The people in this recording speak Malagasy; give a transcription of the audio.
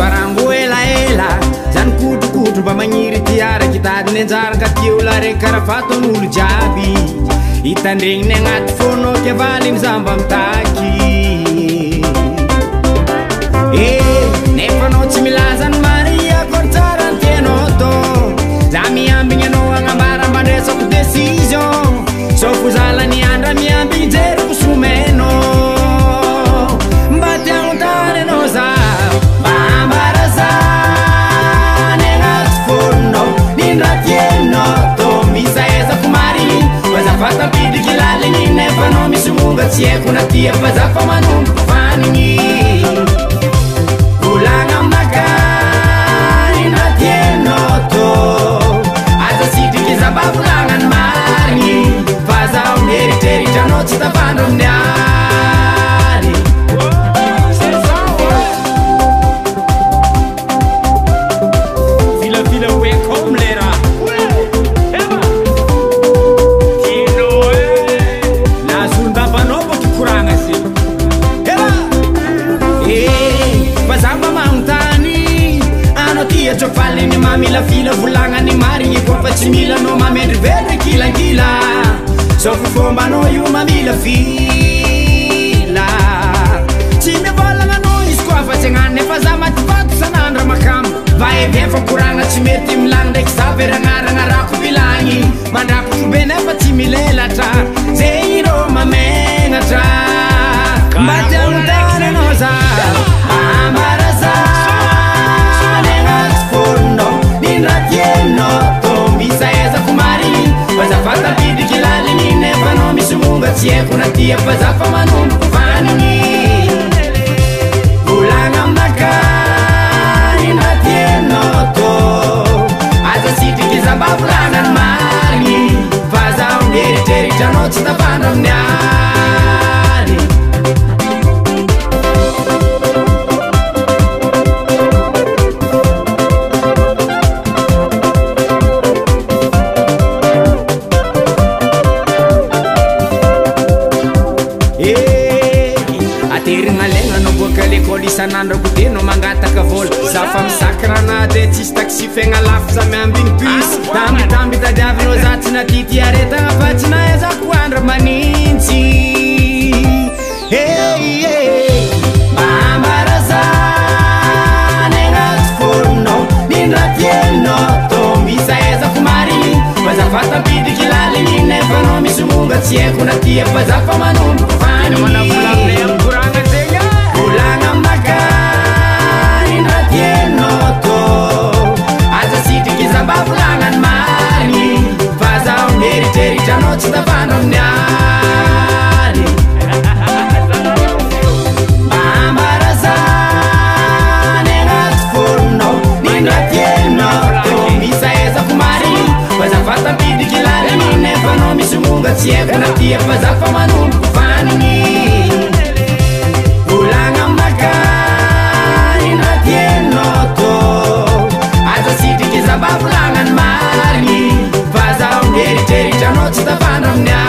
Farango elaela zany kotrokotro mba magniry ty araky tadiny anjara ka ty olo araiky karaha fataon'olo jiaby hitandregniny agnaty fônao ke valiny za mba mitaky. Eh, nefa anao tsy milaza ny marigny akory tsara ny tianao atao. Za miambigny anao agnambara mba andraisako décision. Sao fo zala ny andra miambigny jeriko somenao. Mba te hagnontany anao za, mba ambara zany agnaty fônao. Nino raha tianao atao, misy ahaizako marigny. Fa za fa tampidriky laligny, nefa anao misy monga tsy haiko na tia fa za fa manomboko vanigny. Volagna aminakahy na tianao atao, aza sitriky za mba volagna ny marigny. Fa zaho mieritreritra anao tsy tafandro amin'ny aly. Filafila welcome le raha. Tino e. Nahazo olon-davanao bôka ikoragna zegny. Eba! Eh, fa za mba magnontany anao ty atro faly ny mamilafila volagna ny marigny koa fa tsy mila anao mamendrivendry kilangila. Zao fo fombanao io mamilafila. Tsy mivolagna anao izy koa fa tsy hagnano nefa za maty vato sanandra makamo. Va et vient fa koragna tsy mety milagny ndraiky za very agnaragna rako vilagny. Mandrakotro be nefa tsy milelatra, zegny rô mamegnatra. Mba te hagnontany anao za, ambara zany agnaty fônao. Nino raha tianao atao, misy ahaizako marigny. Fa za fa tampidriky laligny, nefa anao misy monga tsy haiko na tia fa za fa manomboko vanigny. Volagna aminakahy na tianao atao, aza sitriky za mba volagna ny marigny. Fa zaho mieritreritra anao tsy tafandro amin'ny aly. Eh, aterigna alaigna anao boaka l'école isan'andro gotenao mangataka vola. Za fa misakrana de tsisy taxi fiaigna lafo za miambigny bus. Tambitamby tadiavinao za tsy natity aretagna fa tsy nahaizako andro manintsy. Hey, hey, mba ambara zany agnaty fônao. Nino raha tianao atao, misy ahaizako marigny. Fa za fa tampidriky laligny, nefa anao misy monga tsy haiko na tia fa za fa manomboko vanigny. Volagna aminakahy na tianao atao, aza sitriky za mba volagna ny marigny. Fa zaho mieritreritra anao tsy tafandro amin'ny aly. Mba ambara zany agnaty fônao. Nino raha tianao atao, misy ahaizako marigny. Fa za fa tampidriky laligny, nefa anao misy monga tsy haiko na tia fa za fa manomboko vanigny. Volagna aminakahy na tianao atao, aza sitriky za mba volagna ny marigny. Fa zaho mieritreritra anao tsy tafandro amin'ny